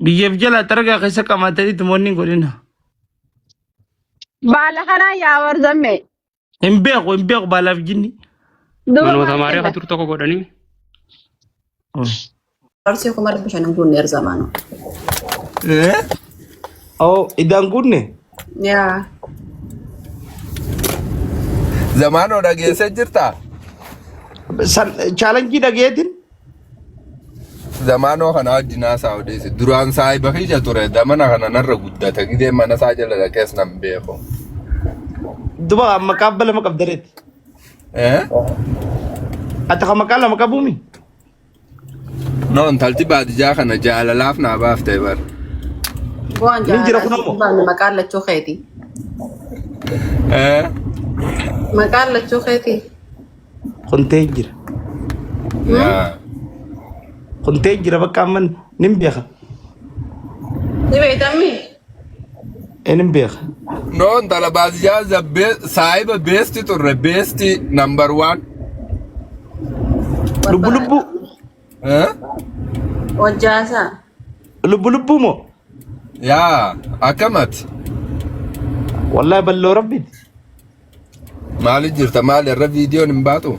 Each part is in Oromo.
Biyyeef jala xaragaa keessa qamaatanii tumoonni hin godhina. Baala kanaa yaa warzamme. Hin beeku hin beeku baalaaf jinni. Duuba Manuma maal tamaarii kenna? akka dur tokko godhanii. Arsii 500,000 hin guunne erzamaanu. Eh? Oh, idaan guunne. Yaa. Zamaanoo dhageessee jirtaa? San chaalenjii dhageetin. Zamaanoo kana wajjin haasaa odeesse. Duraan saahiba kiyya ture zamana kana narra guddate gidee mana isaa jala dhaqees nan beeku. Duba maqaa abba lama qabdareeti. Eh? Ati kan maqaa lama qabuumi? No, intalti baadiyyaa kana jaalalaaf naa baaftee bar. Bu'aan Nin jira jaalalaa kunoo moo? baanne maqaan lachuu keeti. Eh? Maqaan lachuu keeti. Kuntee jira. Yaa. Kuntee jira bakka amman nin beeka. Ni beektammi? Ee nin beeka. No, intala baadiyyaa zabbee saahiba beesti turre beesti number one. Lubbu lubbuu. Eh? Wajjaasaa. Lubbu lubbuu moo? Yaa akkamati? Wallahi balloo rabbiiti. Maali jirta maali irra viidiyoon hin baatu?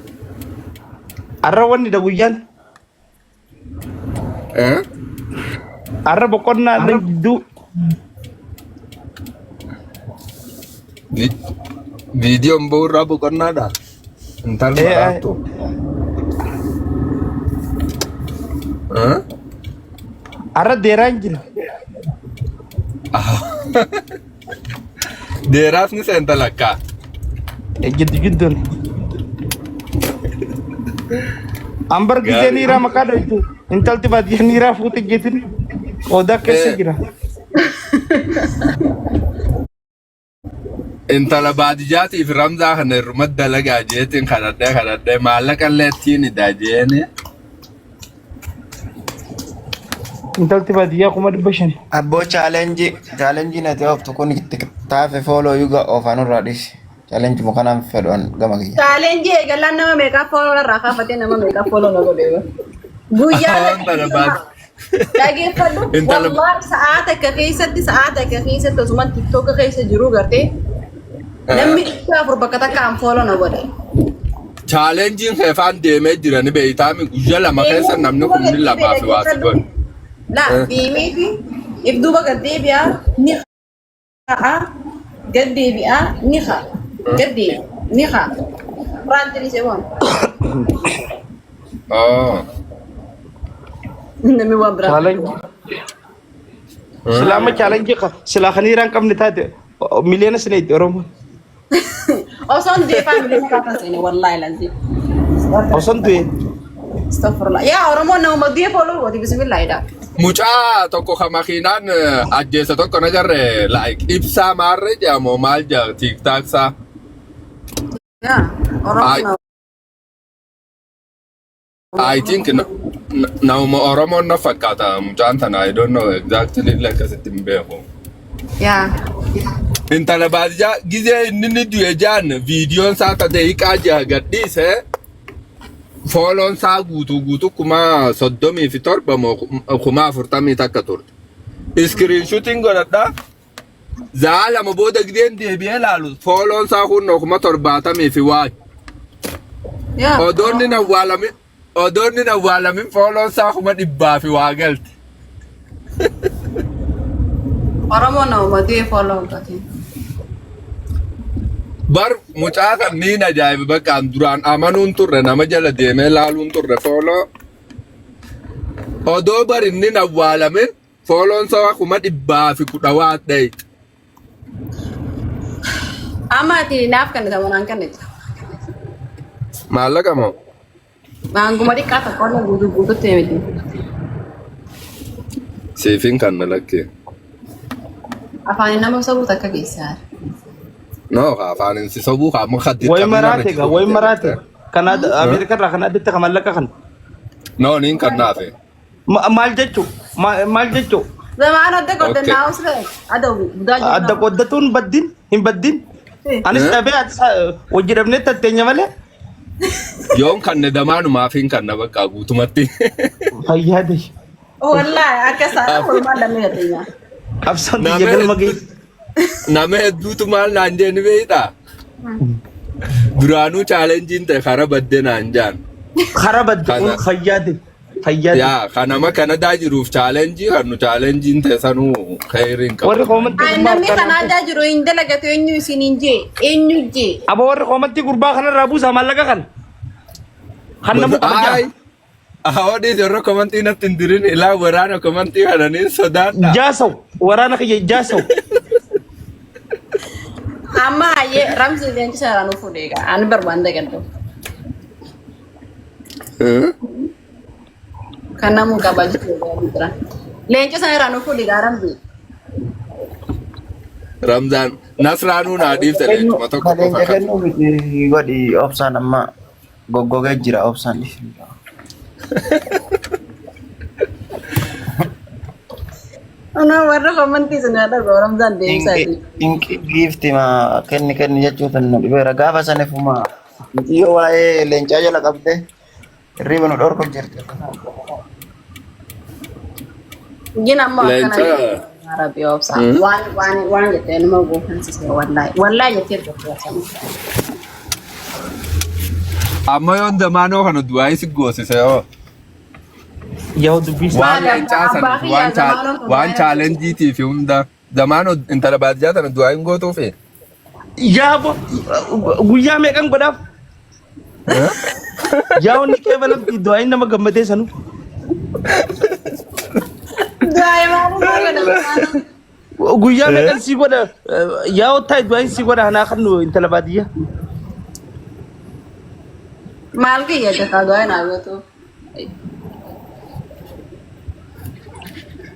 Arra wanni dha guyyaan. Eh? Arra boqonnaa irra jidduu. Viidiyoon ba'u irraa boqonnaadha. Intal Eh, eh. maraattu. Eh? Arra deeraan jira. Deeraas ni seenta lakkaa. Jiddu jidduun. Ambar gisee Gaarii. niiraa maqaa dhoytu intalti baadiyyaa niiraa fuute jetin qoodaa keessa Eh. jira. Intala baadiyyaatiif ramzaa kana irruma dalagaa jeetiin kadhadhee kadhadhee maallaqa illee ittiin idaa jeeni. Intalti baadiyyaa 500,000. Abboo chaalenjii chaalenjii nati ooftu kun taafe fooloo yuga oofaan irraa dhiisi. Chaalenjii mukanaan fedhu an gama kiyya. Chaalenjii eegallaan nama meeqaa fooloo irraa kaafatee nama meeqaa fooloo na godhe. Guyyaa Intala baad dhageeffadhu Intala wallahi sa'aa takka keessatti sa'aa takka keessatti osuma tiktoka keessa jiru gartee namni 400 bakka takka an fooloo na godhe. Chaalenjiin keefaan deemee jira ni beeytaami guyya 2 keessa Deemee namni duuba kumni gad lamaa deebi'e fi waa si dhaggeeffadhu. godhe. Laa Eh. deemeeti if duuba gad deebi'a ni ka'a gad deebi'a ni ka'a gad deebi'a ni ka'a. Raanti ni seewwan. Oh. Namni waan biraa. Chaalenjii. Silaa amma chaalenjii silaa kan hiiraan qabne taate miliyoona sineetti Oromoon. Osoon deefaa miliyoona taatan seene wallaahi lazii. Osoon du'e. Astaghfirullah. Yaa Oromoon nama du'e fooloo gooti bismillah jedha. Mucaa tokko ka makiinaan ajjeese tokko na garre like ibsaa maarree jedhamoo maal jedha tiiktaaksaa. Yaa Oromoon nama I think nama Oromoon na fakkaata mucaan tana I don't know exactly illee akkasitti hin beeku. Yaa. Intala baadiyyaa gizee inni ni du'e jaan viidiyoon isaa ta daqiiqaa 6 gadhiise fooloon isaa guutuu guutuu 37,000 moo 41,000 turte. Iskiriinshuutiin godhadhaa. Za'a 2 booda gideen deebi'ee laalu fooloon isaa kun 70,000 fi waa. Yaa. Odoonni hin awwaalamin odoonni hin awwaalamin fooloon isaa 100,000 fi waa galte. Oromoon nama du'e fooloo gooti. Bar mucaa kan niin ajaa'iba bakka an duraan amanuun turre nama jala deemee laaluun turre fooloo. Odoo bar inni hin awwaalamin Fooloon isaa 110,000 waa ta'e. Amma ati naaf kennita moo naan kennita? Maallaqa moo? Hanguma xiqqaa tokko illee guutuu guututti miti. Siifin kan na lakkee. Afaan nama sobuu takka keessaa. No, afaan si sobuu kaa amma kan Way dirqamni narra maraate gaa jiru way miti maraate. agartee. Kan Ameerikaa irraa kan addatti kan maallaqa kan. No, niin kan naafe. Maal jechuu? Maal jechuu? Zamaan adda Okay. qoddannaa osoo adda budaa Adda qoddatuun baddin hin baddin. Anis Eh? dhabee atis hojii dhabnee tatteenya malee. Yoon kanne damaanumaaf hin kanna bakka guutumatti. Fayyaa ta'e. Wallaahi akka isaan walumaan lammii addunyaa. Qabsoon Nama tiyya galma hedduu- geessu. Nama hedduutu maal naan jee ni beektaa? Duraanuu chaalenjiin ta'e kara badde naan jaan. Kara badde Kana. fayyaade. Fayyaade. Yaa kan nama Kanadaa jiruuf chaalenjii kan nu chaalenjiin ta'e sanuu kheyriin qabu. Warri koomantii Ay, gurbaa namni kana. Kanaadaa jiru hin dalagatu eenyu isin hin jee eenyu jee. Aba warri koomantii gurbaa kanarraa buusaa maallaqa kana. Kan namuu kabajaa. Ay, Hawadhiis yeroo komantii natti hin dirin ilaa waraana komantii kana niin sodaadha. Jaasaw waraana kiyya jaasaw. Amma hayyee ramsi leenci seeraan nu fuudhee egaa ani barbaada gaddu. Kan namuu kabaju jira. Leenci seeraan nu fuudhee egaa ramsi. Ramzaan Nasraanuu naa dhiifte leencuma tokko qofa Leenca kan. kennuu miti godhi obsaan amma goggogee jira obsaan dhiisi. Ana warra komantii isin dhagaa Ramzaan deemsaati. Inqi giifti ma kenni kenni jechuu tan nu dhibeera gaafa sanifuma yoo waa'ee leencaa jala qabde hirriba nu dhorku jirti. Gin ammoo akkana Leenca. Rabbi obsa. Waan waan waan jettee nama goofansise wallaahi. Wallaahi jettee turte obsa. Amma yoon damaanoo kana du'aa isi goosise hoo. Yaa dubbii Waan Maali leencaa abbaa sana kiyyaa waan zamaanoon kun waan du'aa chaalenjiitii fi hunda zamaanoo intala baadiyyaa tana du'aa hin gootuufi. Yaa bo guyyaa meeqan godhaaf? Yaa wanni qeebalamti du'aa inni nama gammadee sanu. Du'aa maalummaa godha. Guyyaa meeqan sii godha yaa ottaa du'aa inni sii godha hanaa kan nu intala baadiyyaa. Maal kiyya jataa du'aa naa gootu.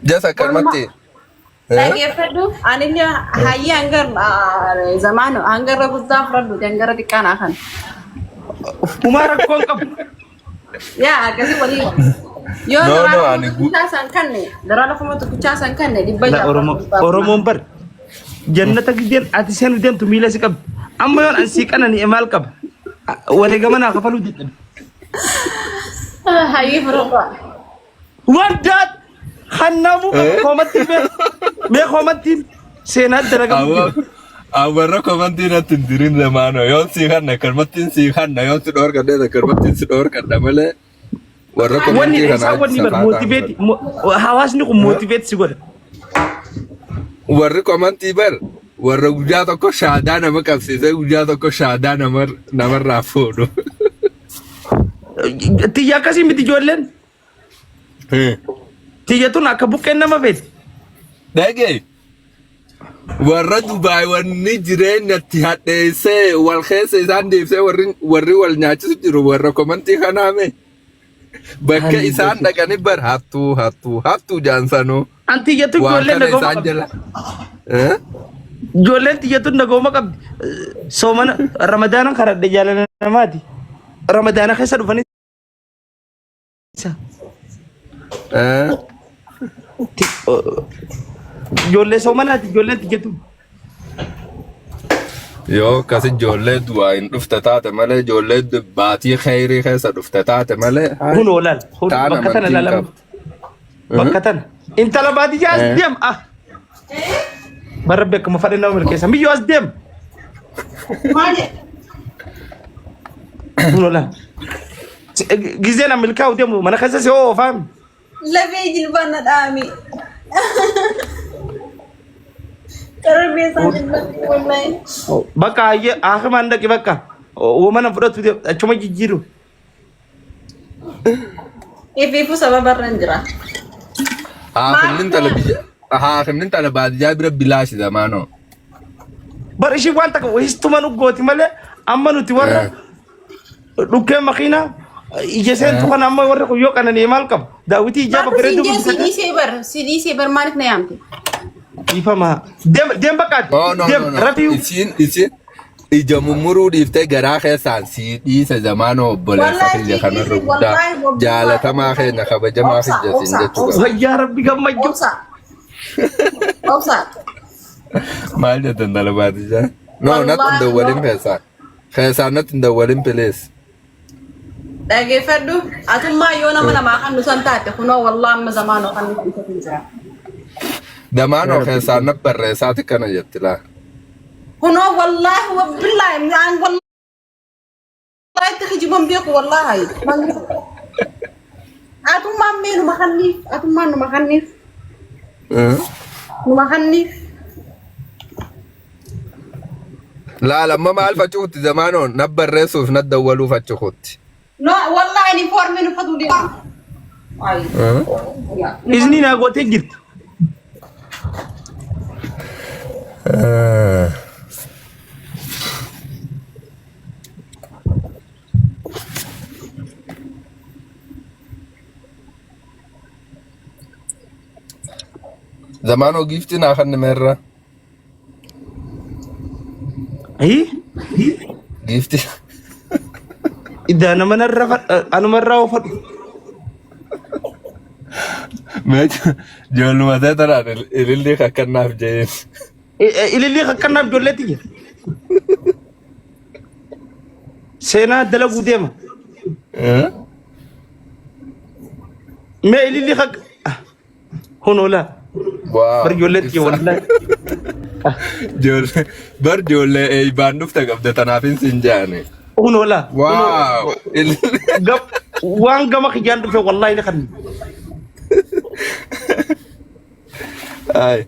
Jasa akkanumatti. Dhageeffadhu anillee hayyee hangar zamaanu hangarra guddaa fudhadhu hangara xiqqaa naa kan. Humaa rakkoon qabu. Yaa akkasii walii. Yoo No, no, daraara ani kuma tokkichaa san kanne daraara kuma tokkichaa san kanne dhibba La ja'a Oromoo Oromoon bar jannata gideen ati seenu deemtu miila si qabdi. Amma yoon an sii qanani'e maal qaba? Wareegama naa kafaluu dadhabe. Hayyee fudhadhu. Waan daat hannamuu qabu koomattiin mee mee koomattiin seenaa dalagamu jira. Warra komantii natti hin dirin zamaanoo yoon sii kanna akkanumattiin sii kanna yoon si dhoorkadhe akkanumattiin si dhoorkadha malee warra Wanni komantii isaan kanaa wanni bar safaa ta'an mootiveet hawaasni kun mootiveet si godha. Warri komantii bar warra guyyaa tokko shaadaa nama qabsiisee guyyaa tokko shaadaa namarraa fuudhu. Tiyya akkasii miti ijoolleen. Tiyya tun akka buqqeen nama feeti. Dhagee warra Dubaay wanni jireenya itti hadheessee wal keessa isaan deebisee warri warri wal nyaachisu jiru warra komantii kanaame. Bakka isaan dhaqanii bar hattuu hattuu hattuu jaansanuu An tiyya tun waan ijoolleen kana nagooma isaan qabdi. jala. Eh? Ijoolleen tiyya tun nagooma qabdi. Soomana Ramadaana karadhe jaalala namaati. Ramadaana keessa dhufanii isa. Eh? Ijoollee soomanaati ijoolleen tiyya tun. Yoo akkas ijoollee du'aa hin dhufte taate malee ijoollee baatii kheyrii keessa dhufte taate malee Kun olaal. Kun taan bakka tana amantii hin laalama. qabdu. Bakka tana. Intala baadiyyaa as deem. Ah. Barra beekama fadhe nama milkeessa. Miyyoo as deem. Maal jedhe? Kun olaal. Gizeen an milkaa'u deemu mana keessa si oofaami. Lafee jilbaan na dhaame. Qarabee isaa jilbaan wallahi. Bakka hayyee haakimaan dhaqi bakka. Mana fudhatu deemu achuma jijjiiru. Ifiifuu sababa irra hin jira. Haakimni intala biyya haakimni intala baadiyyaa bira bilaashi zamaanoo. Bar ishii waan takka histuma nu gooti malee amma nuti warra dhukkee makiinaa ija seentu kana amma warri kun yoo qanani'e maal qaba? Daawwitii ijaa Baatu babbareedduu siin jee guddifate. si dhiisee bar si dhiisee bar maaliif na yaamte? Dhiifama. Deem deem bakka ati. Oh no Deem no no. rafii. Isiin isiin ija mummuruu dhiiftee garaa keessaan sii dhiise zamaanoo obboleessa Wallahi kiyya sii kanarra dhiise guddaa wallahi wallahi. jaalatamaa keenya kabajamaa Obsa kiyya siin obsa jechuu obsa qaba. Wayyaa rabbi gammachuu. obsa obsa. Maal jettan intala baadiyyaa? No natti hin Wallahi dawwalin no. keessaan. Keessaan natti hin dawwalin please. Dhageeffadhu. Atummaa yoo nama namaa kan nusan taate kunoo wallaa amma zamaanoo kan nuti isatu jira. Damaanoo keessaan na barreessaati kana jetti laa. Kunoo wallaahi wabbillaahi aan wallaahi itti kijiban beeku wallaahi. Atummaan mee numa kanniif atummaan numa kanniif numa kanniif. Laal amma maal facuutti zamaanoon na barreessuuf na dawwaluu facuutti. No wallaahi ni foormiin uffatu deema. Ay. Izni naa gootee jirti. Zamaanoo giiftii naa kan nimeerra. Ayii Giiftii. iddaa nama narra anumarraa oofadhu. Mee ijoolluma ta'e tanaan ilillii kakkannaaf jeen. Ilillii kakkannaaf ijoolleetti jira. Seenaa dalaguu deema. Mee ilillii kakka. Hunoo laa. Waa. Bar ijoolleetti jira wallahi. Ijoollee bar ijoollee eeybaan dhufte qabde tanaaf hin siin jaane. Hunoo laa. Waaw. Waan gama kiyyaan dhufe wallahi ni kanni. Ay.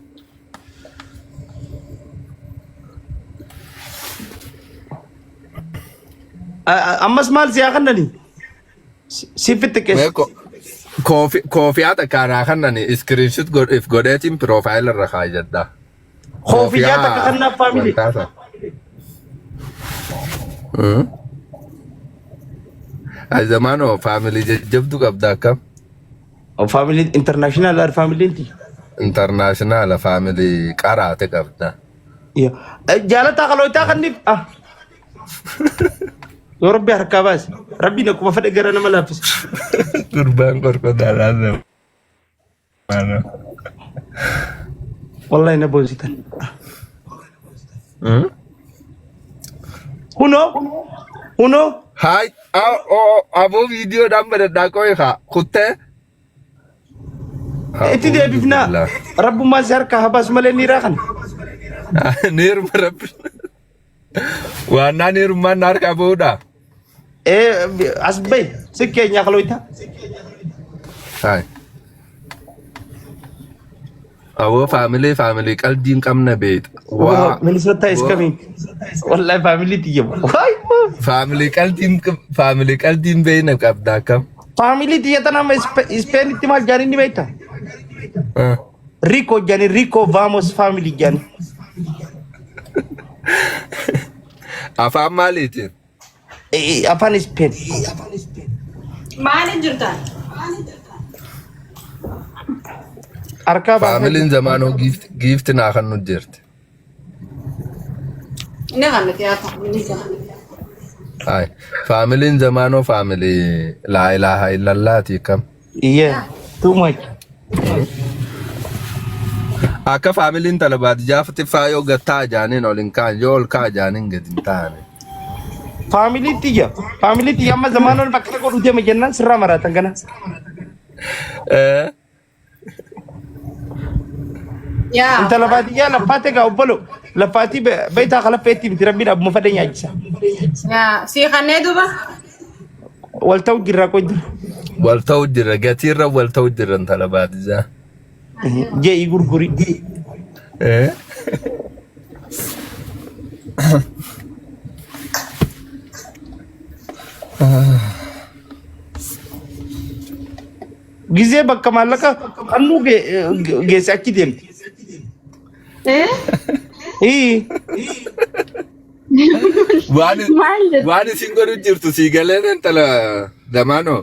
Ammas maal siyaa kannani? Siif itti Mee qeessa. koofiyaa takka naa kannani iskiriinshot if godheetiin piroofaayila irra kaayyadha. Koofiyyaa takka kannaaf faamilii. Wantaasa. Ay zamaanoo faamilii jajjabdu qabda akkam? Faamiliin intarnaashinaal faamiliin tiyya. Intarnaashinaala faamilii qaraate qabda. Jaalataa qalootaa kanniif. Ah. Yoo rabbi harkaa baase. Rabbiin akkuma fedhe gara nama laaffisa. Gurbaan qorqodaadhaan zamaanoo. Wallahi na boonsitan. Hunoo. Hunoo. Haay, aboo viidiyoodhaan badadhaa qo'e kaa kuttee. Itti deebifnaa. Rabbummaan si harkaa haa baasu malee niiraa kana. Niiruma rabbi. Waannaa niirummaan na harkaa ba'uudha. Ee as bahi si keenyaa kalooyta. Haay. Aboo faamilii faamilii qalbii hin qabne beekta. Waa. Minnesota is coming. Wallahi faamilii tiyya. Waay. Faamilii qalbii faamilii qalbii hin beekne qabda akkam. Faamilii tiyya tana amma Ispeenitti maal jaanii ni beekta? Rico jaanii Rico Vamos family jaanii. Afaan maaliitiin? Afaan Ispeen. Maaliin jirtan? Harkaa baasee. Faamiliin zamaanoo giifti naa kan nu jirti. Inni kan nuti haa ta'u inni jira. Haay. Faamiliin zamaanoo faamilii laa ilaaha illallaati kam. Yeah. Too much. Akka faamiliin tala baadiyyaa faayoo gattaa jaaniin ol hin kaan yoo ol kaa jaaniin gadi hin taane. Faamilii tiyya. Faamilii tiyya amma zamaanoon bakka godhu deema jennaan sirraa maraatan kana. Yaa. Intala baadiyyaa laffaate gaa obbolo. Laffaatii beektaa kalaffeetti miti rabbiin abbuma fedhe nyaachisa. Yaa. Sii kannee duuba. Wal ta'u jirraa qoy jira. Wal ta'u jira gatiirra wal ta'u jira intala baadiyyaa. Je'i gurguri. Gizee bakka maallaqa qannuu geesse achi deemti. Eh? Ii. Waan Maal jettu? waan isin godhu jirtu sii galeen intala zamaanoo.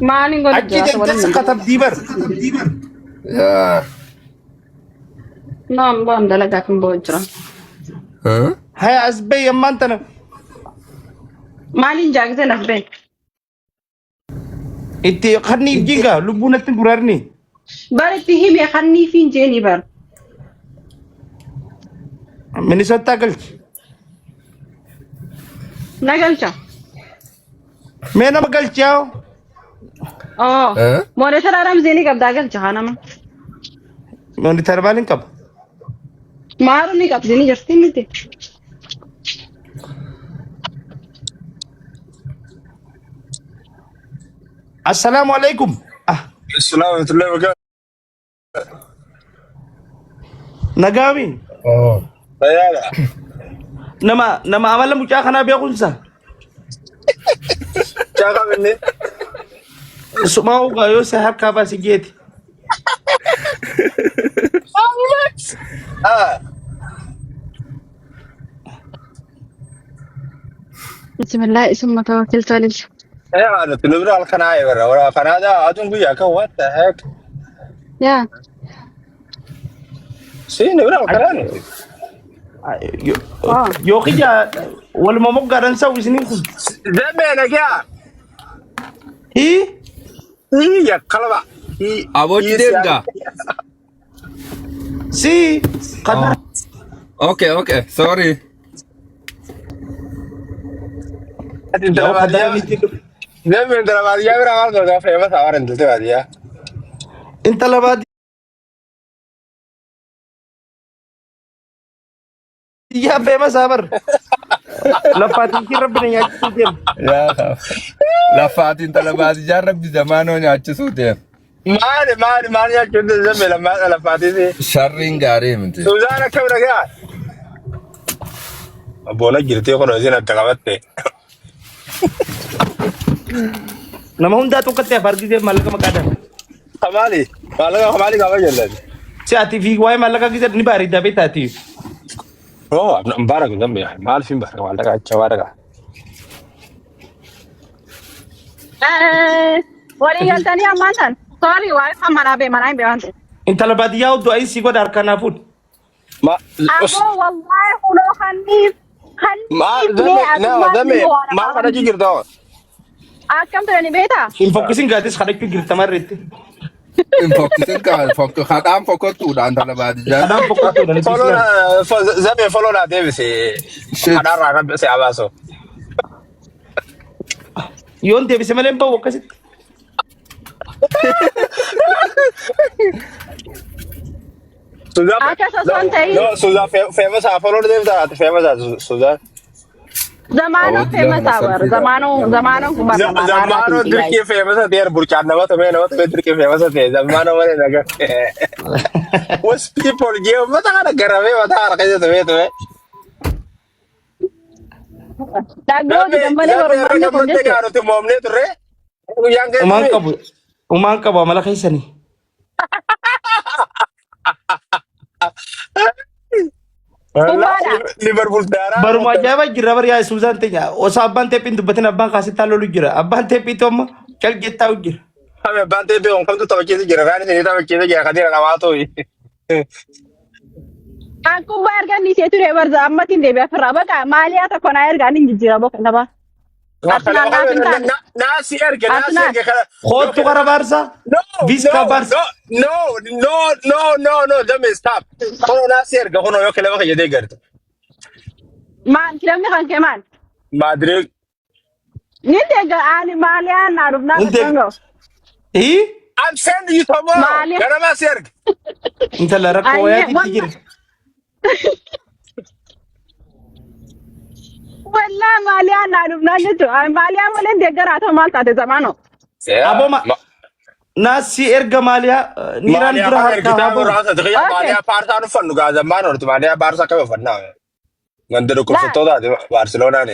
Maaliin godhu Achi jira? deemtee si katabdii bar. Yaa. Noon boon dalagaa kan boo jira. Huh? Haya as bahi ammaan tana. Maaliin jaagitee laf bee? Itti kanniif jiga lubbuu natti gurarni. Bar itti hime kanniif hin jeeni bar. Minnesota galchi. Na galcha. Mee nama galchiyaa. Oh. Eh? Monitor Ramzii ni qabdaa galcha haa nama. Monitor maaliin qaba? Maaru ni qabdi ni jirti miti. Assalaamu alaikum. Ah, Assalamu warahmatullahi wabarakatuh. nagaami. Oh. Fayyaadha. Nama amala mucaa kanaa beekumsa. Mucaa kam inni? Sumaa ugaa yoo si harkaa baasi jeeti. Ah, Bismillah isumma tawakkaltu alayhi. eh, nuti nu bira halkan haa bara. Wara kanaada aduun guyyaa kan what the heck? Yaa. Si nu bira halkanaa nuti. Oh. Yoo kiyya waluma moggaadhaan sawwisniin kun. Zammee nagaa. Hii? Iyya kalaba. Ii Abochi ii deemgaa? Si qadar Okay, okay. Sorry. Ati intala yoo qadara baadiyyaa. miti Zammee intala baadiyyaa bira maal goota feema saawar intalti baadiyyaa. Intala baadiyyaa feema saabar. Laffaatiin kii rabbi na nyaachisuu deema. Yaa Laffaati intala baadiyyaa rabbi zamaanoo nyaachisuu deema. Maali maali maali nyaachuun zammee lammaa laffaatiisi. Sharriin gaarii miti. Suzaan akkam nagaa? Abboona jirtee kun isin adda qabatte. Nama hundaa tokkotti hafa argisee maallaqa maqaadhaan. Kamaali maallaqa kamaali qaba jennan. Si ati fi waa'ee maallaqa gisee ni bareedaa beektaati. Oh, mbarak zambe maal fi mbarak maallaqa acha baaraka. Walii galtanii ammaan tan. Sorry waa'ee kan manaa bee manaa hin bee waan ta'eef. Intala baadiyyaa hudduu ayii sii godha harkaa naa fuudhi. Ma Aboo wallaahi huloo kanniif ma kanniif mee zambe na atummaan zambe immoo waan maal afaan kadhachuu jirta? Akkam turani beektaa? Hin fokkisin gaatis kadhachuu jirta marreetti. Hin fokkisin kaa kadhaan fokkottuudha intala baadiyyaa. Kadhaan fokkottuudha nuti Follow islaan. na zambe follow na deebise. Shit. Kadhaarraa rabbi si abaaso. Yoon deebise malee hin bahu akkasitti. Suzaan Akkas osoo hin ta'in no Suzaan famous haa follow deebisa ati famous haa Suzaan. zamaanoo Abochi famous lafa haa bar salphiidha. zamaanoo zamaanoon kun bara namaa Zammaanoo haaraatiin dirqii guys. famous ta'e burcaan nama tumee nama tumee dirqii famous ta'e zammaanoo malee nagaa. Was people jee uummata kana garamee mataa kana keessa tumee tumee. Dhaggooti Zambe dammalee zambe irra barummanni kun gammaddee jechuudha. gaa nuti moomnee turre. Guyyaan Umaan keessa qabu. Umaan qabu amala keessanii. Kubbaadha. Liverpool daaraa. Baruma ajaa'ibaa jira bari yaa Suuzaan teenya. Osoo abbaan teephiin dubbatin abbaan kaasittaa lolu jira. Abbaan teephiitu amma cal jettaa jira. Kame abbaan teephee on kamtu taphachiisa jira. Raan isinii taphachiisa jira. Kadira namaa ta'u. An kubbaa erga inni ishee ture barza ammatiin deebi'a ofirraa baqa maaliyaa tokko naa erga ani hin jijjiira boqa laba. Arsenal naaf hin taane. Naasi erge naasi Arsenal. erge kana. Kootu gara Baarsaa. No, Visca no, Barca. no, no, no, no, no, Dame, stop. Kono naasi erga kono yoo kilaba kiyya deeggarta. Maal kilabni kan kee maal? Madrid. Ni deeggar ani maaliyaa naa dhufnaa Hin deeg- dhufnaa. Ii? I'm sending you tomorrow. Maali? Ganama si erga. Intala rakkoo Ayyee, wayaatiitti walla- jira. Wallaa maaliyaa naa dhufnaa jechuudha. Maaliyaa malee deeggaraa ta'u maal taate zamaanoo. Aboo naasii erga maaliyaa niiraan Maaliyaa dura kana harkaa ergitaa haa bahu. muraasa ta'e Okay. maaliyaa paarsaa uffannu gaa zammaan hortu maaliyaa paarsaa kam uffannaa. Ganda dhukkubsattootaati Baarseloonaan.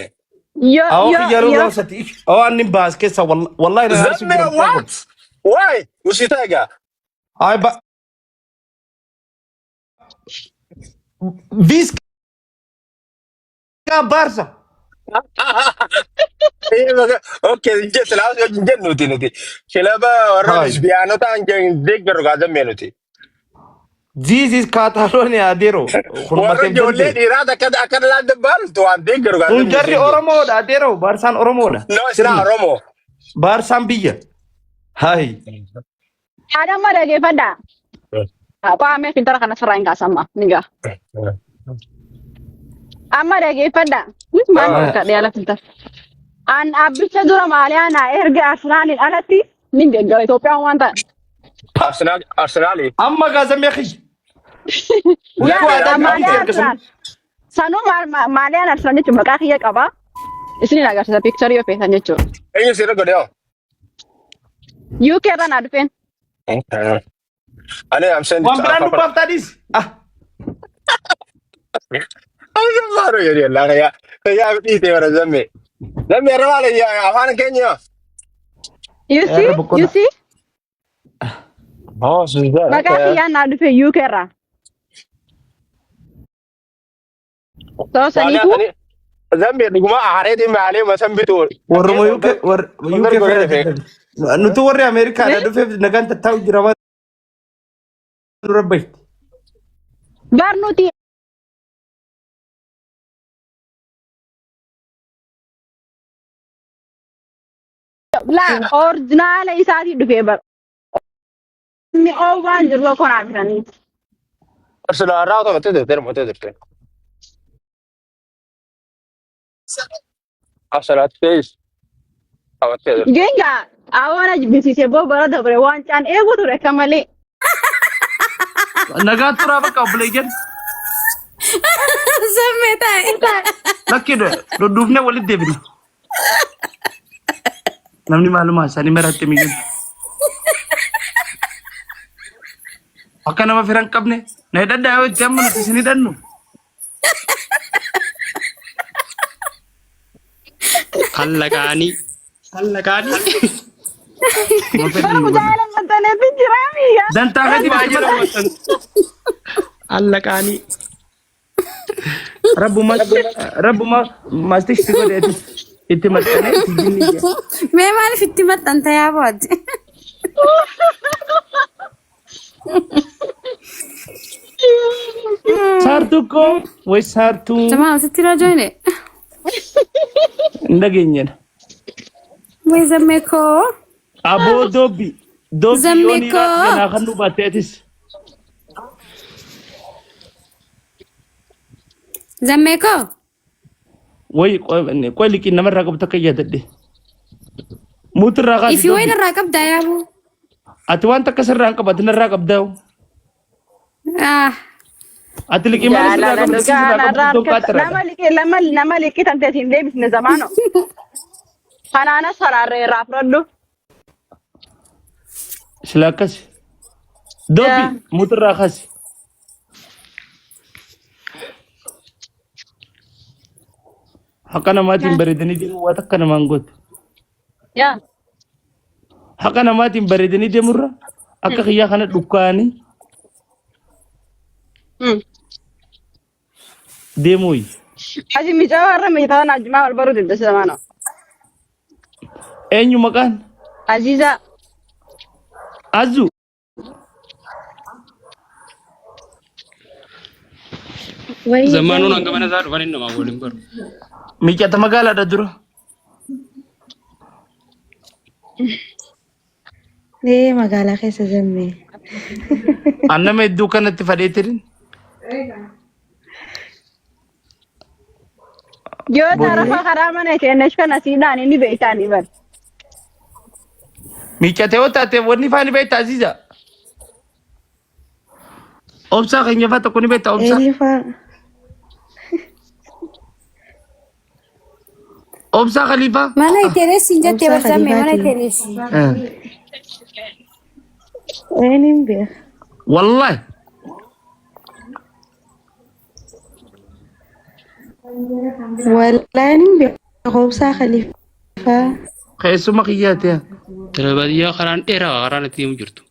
Yoo Awoo yoo kiyya yeroo yoo raawwati. Awoo anni baas keessa wallahi na aarsu Zammee jira. what? Why? Usita egaa. Ay ba Visca Barca. Okay, silaa hin jennuti nuti. Kilaba warra Hai. lesbiyaanota hin deeggaru gaa zammee nuti. This is Catalonia adeero. Kun Warra mateen ijoollee danda'e. dhiiraa akka akka dhalaan dabbaalutu waan deeggaru gaa Kun zammee. jarri Oromoodha adeero. Baarsaan Oromoodha. No, it's not Oromo. Baarsaan biyya. Hai. Yaadamma dhageeffadhaa. Qaamee filtara kana sirraa hin kaasamma. Ni gaha. Amma dhageeffadhaa. Maal Ah. fakkaadha yaala filtara. An dhaabbicha dura maaliyaa naa erga Arsenaaliin alatti nin deeggara Itoophiyaan waan ta'an. Arsenaal Arsenaali. Amma gaazamee kiyya. Yaa Huccuu aadaa maaliyaa qabdi erga Arsenaal. Sanuu maaliyaan Arsenaal jechuun maqaa kiyya qaba. Isinin agarsiisa piikcharii yoo feetan jechuudha. Eenyu si irra godhe hoo? UK irra naa dhufeen. Ani am send Waan biraan dubbaaf taadhiis. Ah, Ani maaro jedhi Allah kaya kaya dhiite bara zamme. Zamme irra maal afaan keenya. You see? Irra boqonnaa. You see? Oh, Suzanne. Maqaa kiyyaan naa dhufe UK irraa. So saniifuu Zambi dhuguma aareetiin maalee masan bitu. Warruma UK warra UK firra Nuti warri Ameerikaadha dhufeef nagaan tattaa'u jira waan dura bahi. bar nuti la orjinaala isaatii dhufee bar. Inni oowwaan jiru tokko naa bitanii. Arsenal irraa otoo mattee turte mattee turte. Arsenal ta'es qabattee turte. Genga awana jibbisiisee boo bara dabre waancaan eegu ture akka malee. Nagaa turaa bakka obboleeyyan. Zammee taa'e. Lakki dudduufnee walitti deebina. Namni maalumaa isaanii maraatti miidhu. Akka nama fira hin qabne na hidhadhaa yoo itti amma nuti isin hidhannu. Kallaqaanii. Kallaqaanii. Kuma fedhan Bara nu godhu. mucaa lammattaneetti jira biyya. Dantaa keetii miti mara. Kallaqaanii. Rabbuma rabbuma maastish si godhe atis itti maxxanee itti jinni jee. Mee maaliif itti maxxanta yaa boodde? Saartuu koo way saartuu Jamaa sitti irraa joine. hin dhageenyedha. Mee zammee koo. Aboo doobbi doobbi Zammee yoon koo. ganaa kan nu baatte atis. Zammee koo. Way qoy liqiin namarraa qabdu takka yaadadhe. Muutirraa kaasi Ifi wayin doobbi. irraa qabdaa yaabuu. Ati waan takka sirraa hin qabu ati narraa qabdaa. Ah. Ati liqii maal sirraa Jaalala qabdu dhugaa sirraa qabdu narraa tokko harkata. qaxxiraadha. Nama liqii lama nama liqii tan ta'e hin deebisne zamaano. Kanaanas saraarree irraa fudhadhu. Sila akkasi. Doobbi muutirraa kaasi. Haqa namaatiin bareedanii deemuu waan takka namaan gootu. Yaa. Haqa namaatiin bareedanii deemurra akka kiyyaa kana dhukkaanii deemuu. Asi micaa warra miitaa naajjumaa wal baruu didda zamaano. Eenyu maqaan? Aziizaa. Azuu. Wayii Zammanuun zammee. hanga mana isaa dhufan hin namaa waliin baru. Miicata magaalaadha dura. Ee magaalaa keessa zammee. An nama hedduu kanatti fadheetirin. Yoo tarafa karaa mana isheen kana siidhaan inni beektaanii bar. Miicate yoo taate wanni faani beekta Aziza. Obsaa keenya faa tokko ni beekta obsaa. Eenyu faa? Obsaa Khaliifaa. Mana iteeres hin jettee Obsaa bar zammee mana Khaliifaatiin. iteeres. Eenyuun beeka? Wallahi. Wallaahi nin beeka obsaa Khaliifaa. Keessuma kiyyaati. Tana baadiyyaa karaan dheeraa karaan itti deemu jirtu.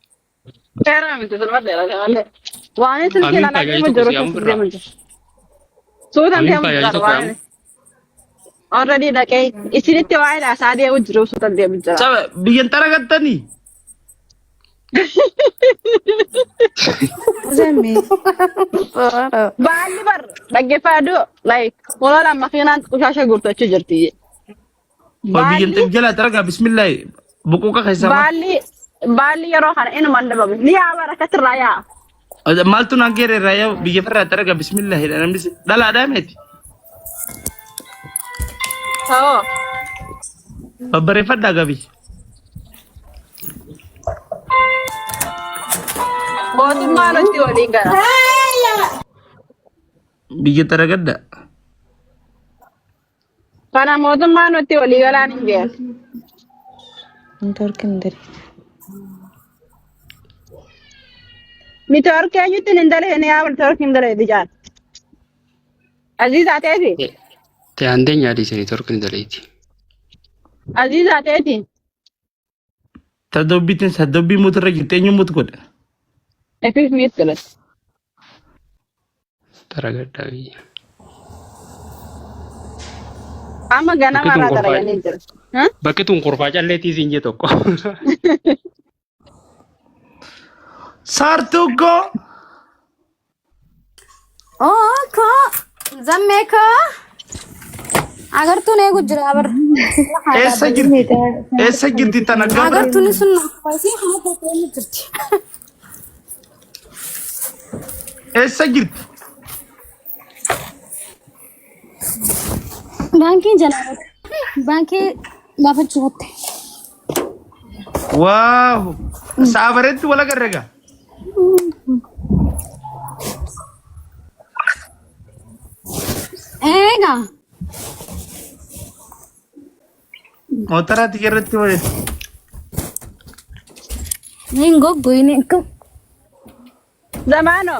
Dheeraa miti sun dheeraa malee. Waan silkii Amiin laalaa faayyaa deemu tokko jiru si yaamu keessa birraa. deemu jiru. Suutaan Amiin deemu faayyaa jira tokko waan. yaamu. Already dhaqee isinitti waa'ee laasaa deemu jiru suutaan deemu jira. Saba biyyan xaragattanii. Zammee. Baalli bar dhaggeeffadhu like fuula makiinaan qushaasha guurtachuu jirti. Biyyan Baalli xibjalaa xaragaa bismillaahi buquuqa keessaa maal? baalli baalli yeroo kana inuma hin dhabamu. Ni yaa barakati irraa yaa. Maaltu naan geere irraa yaa biyya farraa xaragaa bismillaahi dha namni dhalaadhaa meeti. Ta'oo. Babbareeffadhaa gabi. Mootummaa nutti waliin gara. Biyya taragadda. Kana mootummaa nutti walii galaan hin beeku. Network hin diriitu. Network eenyutti hin dalagine yaa network hin dalagine jaal. Aziizaa ta'eeti. Ta'e handeen nyaadhi isanii torqni daleeti. Aziizaa ta'eeti. Tadobbiitiin sadobbii mutu irra jirti eenyu mutu godhe. Efiif miit galate. Taragaddaa biyya. Amma ganama Bakki tun irraa kurfaa dalaganii jiru. bakki tun kurfaa calleetii siin jee tokko. Saartuu koo. Oo koo zammee koo agartuun eegu jira bar. Eessa jirti? Eessa jirti tana gabra? Agartuun sun isiin haata ta'e jirti. Eessa jirti? Baankiin jalaa baankii gaafachuu hatte. Waaw! Sa'a bareetti wal agarre gaa. Eegaa Mootoraati irratti walitti. hin goggoyne akkam. Zamaano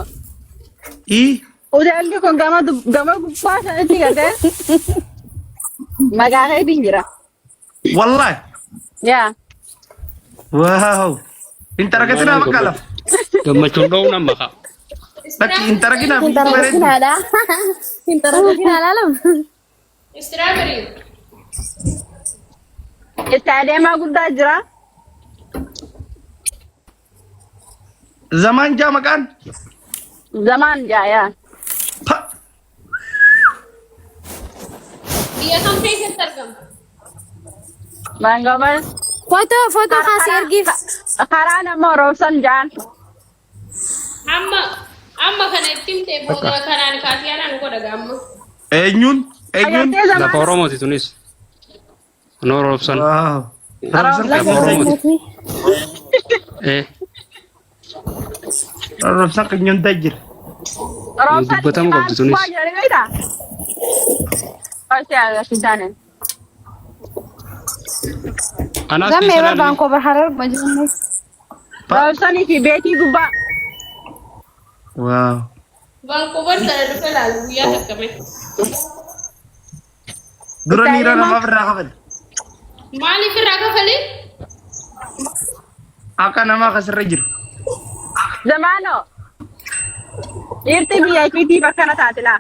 Ii hoteelli kun gama gama gubbaa sanatti galtee maqaa keetiin jira. wallahi. Yaa. Waaw! Hin taragatinaa bakka lafa. Gammachuun dha'uun amma ka'a. Lakki hin taraginaa Hin biyyi bareeddu. taragattinaadha. Hin taragattinaadha lama. Strawberry. Istaadeemaa guddaa jira. Zamaan jaa maqaan. Zamaan jaa yaa. Pa! Biyya kam keessatti argama? Maangama. Footoo footoo kaasee ergiif. Karaa nama roobsan jaan. Amma amma kana itti himtee booda kanaan kaatiyaanaan godha gaamma. Eenyuun? Eenyuun? Agartee Lafa zamaan. Oromooti tunis. Noo roobsan. Waaw! Roobsan Lafa qanyoo Oromooti. Eh, Roobsan qanyoon jira. Roobsan dubbatamuu maal qabdi tunis. gubbaa jiranii beektaa? Hoosee agarsiisaanii. Anaas Zammee keessa bar ilaalame. baankoo bar harar bajuun. Roobsanii fi beetii gubbaa. Waaw! Vancouver sana dhufe laalu guyyaa takka mee. Dura niira namaaf irraa kafale. Maaliif irraa kafalee? Akka namaa kasirra jiru. Zamaanoo. Dhiirti biyya ifiitiif akkana taate laa.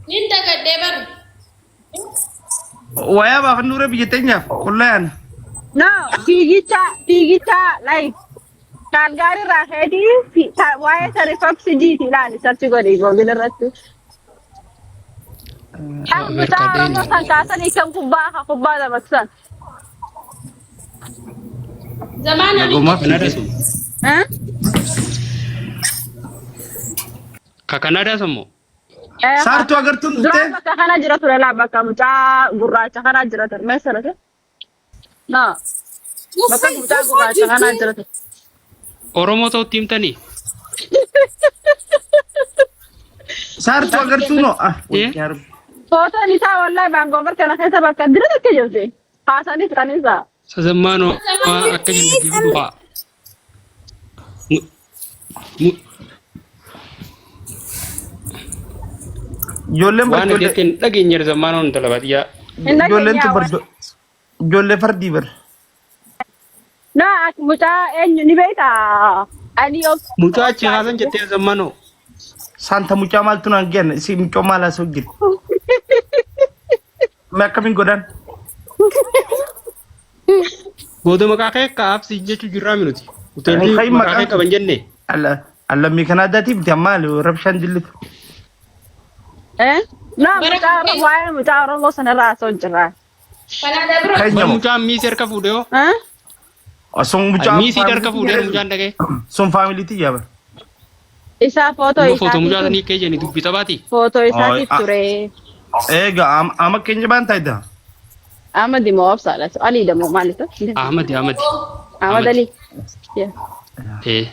Nin dagadhee bar. Wayaa baafannuure biyya teenyaaf qullaa yaana. No, fiigicha fiigicha like Kaalgaarii irraa ka'eetii waa'ee sarifaksi jiiti ilaali sarchi godhi googil irratti. Kan mucaa Ameerikaa Oromoo deemi. san kaasanii kan kubbaa ka kubbaa taphatu san. Zamaana ni Nagumaaf Kanaadaa fiigee. sun. Eh? Ka Kanaadaa sun moo? Eh, Saartuu agartuun Duraan dhuftee? bakka kana jira ture laa bakka mucaa gurraacha kana jira ture. Meeshaa ture? No, bakka Uffay mucaa uffaa gurraacha kana jirti. jira ture. Oromoo ta'utti himtanii? Saartuu agartuu noo? Ah, Eh? Footoon isaa wallahi baangoobar kana keessa bakka dira takka jirti. Haasaniif kan isaa. Sazammaanoo akka jenne deemu fa'a. Ijoolleen bar Waan ijoollee jetteen dhageenye zammaanoon intala baadiyyaa. Hin ijoolleen dhageenyaa tun bar waan. ijoollee fardii bar. No, mucaa eenyu ni beektaa? Ani Mucaa achi haasan jettee zammaanoo. Saanta mucaa maaltu naan geenne si mucoo maal haasa'u jira. Mee akkamiin godhan? Booda maqaa kee kaa'aaf si jechuu jirraa minuti. Hoteelli Kai maqaa kee maqaan qaban jenne. Allammii kanaa addaatiif miti ammaa rabshaan dillitu. Eh? No, Bara mucaa kam Oromoo waa'ee mucaa Oromoo sanarraa haasa'u jirra. Kanaadaa bira Bar Keenyamoo. mucaan miisii harka fuudhee hoo? Eh? Sun mucaa Miisii harka fuudhee mucaan dhagee. Sun faamiliitii yaaba. Isaa footoo Immoo footoo mucaa isaatiif sanii kee jenni dubbii taphaati. footoo isaatiif ture. Egaa ama keenya baan taayitaa. Ahmad moo obsaadha. Aliidha moo maalitu? Ahmadi Ahmadi. Ahmad Ahmadi. Ali. Yeah. Ee.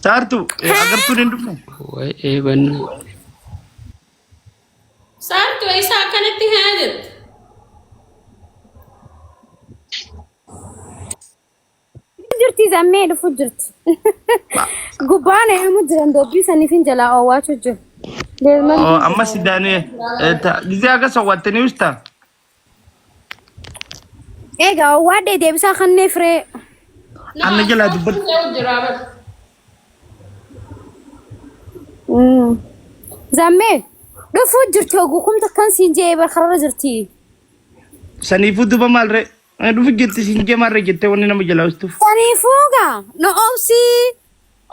Saartu agartuun hin dhufne. Way eebanni. Saartuu isa akkanatti haa jettu. Jirti zammee dhufu jirti. Gubbaan eeyamu jiran dubbii saniif hin jalaa oowwaachuu jiru. Deeman Oh, amma sidaanee gisee akka sawwattanii usta. Egaa oowwaadhee deebisaa kannee firee. No, Anna jalaa dubbadhu. ta'u jira bara. Zammee dhufuu jirti ogukumta kan siin jee barkarra jirti. Saniifuu duba maal ree? Dhufu jirti siin jee maal ree jettee wanni nama jalaa ustuuf. Saniifuu gaa na obsii.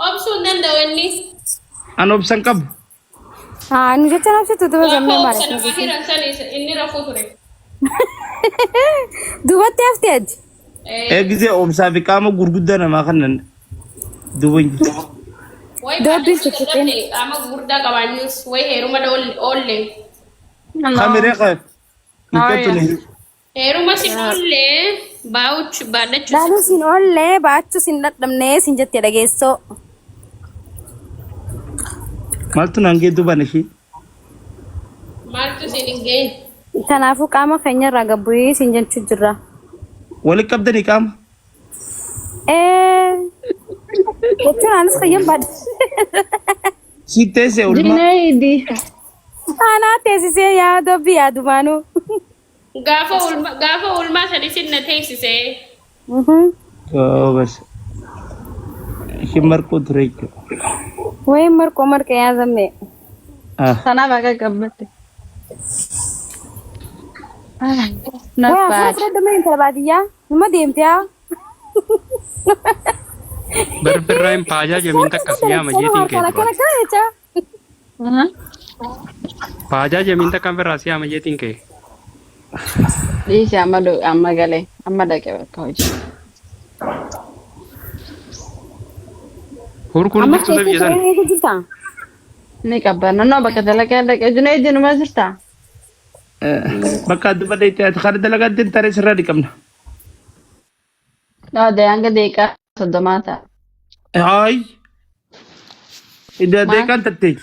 Obsuu hin danda'u inni. An obsan qabu. Haa nu jecha obsitu duba Gaafa zammee maal obsa namaa hiran san inni rafuu ture. Duubatti haftee ati. Ee gisee obsaa fi qaama gurguddaa namaa kanan duba hin jirtu. Way Doobbiin baadhachuu tuttuqeen. dadhabne qaama gurguddaa qabaanyus way heeruma oolle. Kamiree qaba. Mucattu you? Heeruma si oolle baa'uchu baadhachuu Laaluu siin oollee baachuu siin dadhabnee siin jettee dhageessoo. Maaltu naan gee duban ishee? maaltu siin hin gahin. Kanaafuu qaama keenyarraa gabbu'ee siin jechuu jirra. Walitti qabdanii qaama? Ee jechuun anis kiyyan baadha. Si teessee olmaa. Junaidi. Anaa teessisee yaa dubbii yaadumaanuu. Gaafa ulma gaafa ulmaa san isin na teessisee. Goobas. Isheen marquu ture jechuudha. Wayi marqoo marqa yaa zammee. Ah. Tanaaf akka qabbatte. Not Waa bad. fira fira intala baadiyyaa. Numa deemte haa. Barbirraan paajaa jamiin takka siyaama jeetiin kee Harkaan akkana duraati. kana jecha. Paajaa jamiin takka birraa siyaama jeetiin kee. Dhiisi amma amma galee amma dhaqee bakka hojii. Hurkuun Amma jirtu biyya keessatti sana. eegu jirta. Ni qabba naannoo bakka dalagaa dhaqee Junaidi numa jirtaa? Bakka duba dheeyte ati kana dalagaa ittiin taree sirraa dhiqamna. Dhaade hanga daqiiqaa 30 ta'a. Haay. Idda Maal? deeqaan tattee.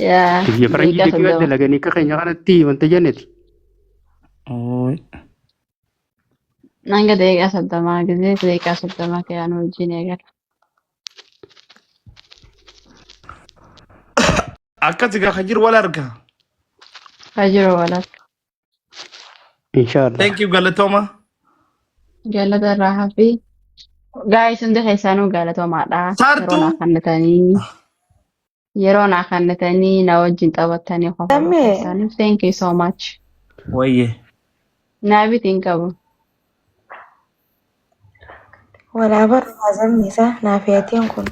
Yaa Biyya faranjii daqiiqaa daqiiqaa 30. dalaganii akka keenya kanatti wanta jenneeti. Ooy. Hanga daqiiqaa 30 gisee daqiiqaa 30 kiyaan hojiin eegala. Akkas egaa kan jiru wal arga. Kajiru walakka. Inshaallah. Thank you galatooma. Galata irraa hafi. Gaa'is hundi keessanuu galatoomaadha. Yeroo Saartuu. naa kennitanii yeroo naa kennitanii na wajjin taphattanii qofa Zammee. keessaniif thank you so much. Wayyee. Naa bitiin qabu. Walaa barraa zammi isaa naaf yaatiin kun.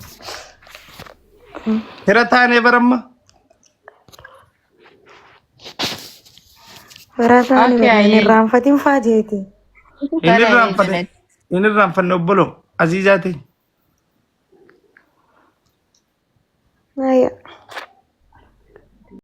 Fira taanee baramma. Barataan Okay, baraan ayyee. irraanfatiin faa jeeti. Inni irraanfanne. Inni irraanfanne obbolo. Aziizaa ta'e. Ayya.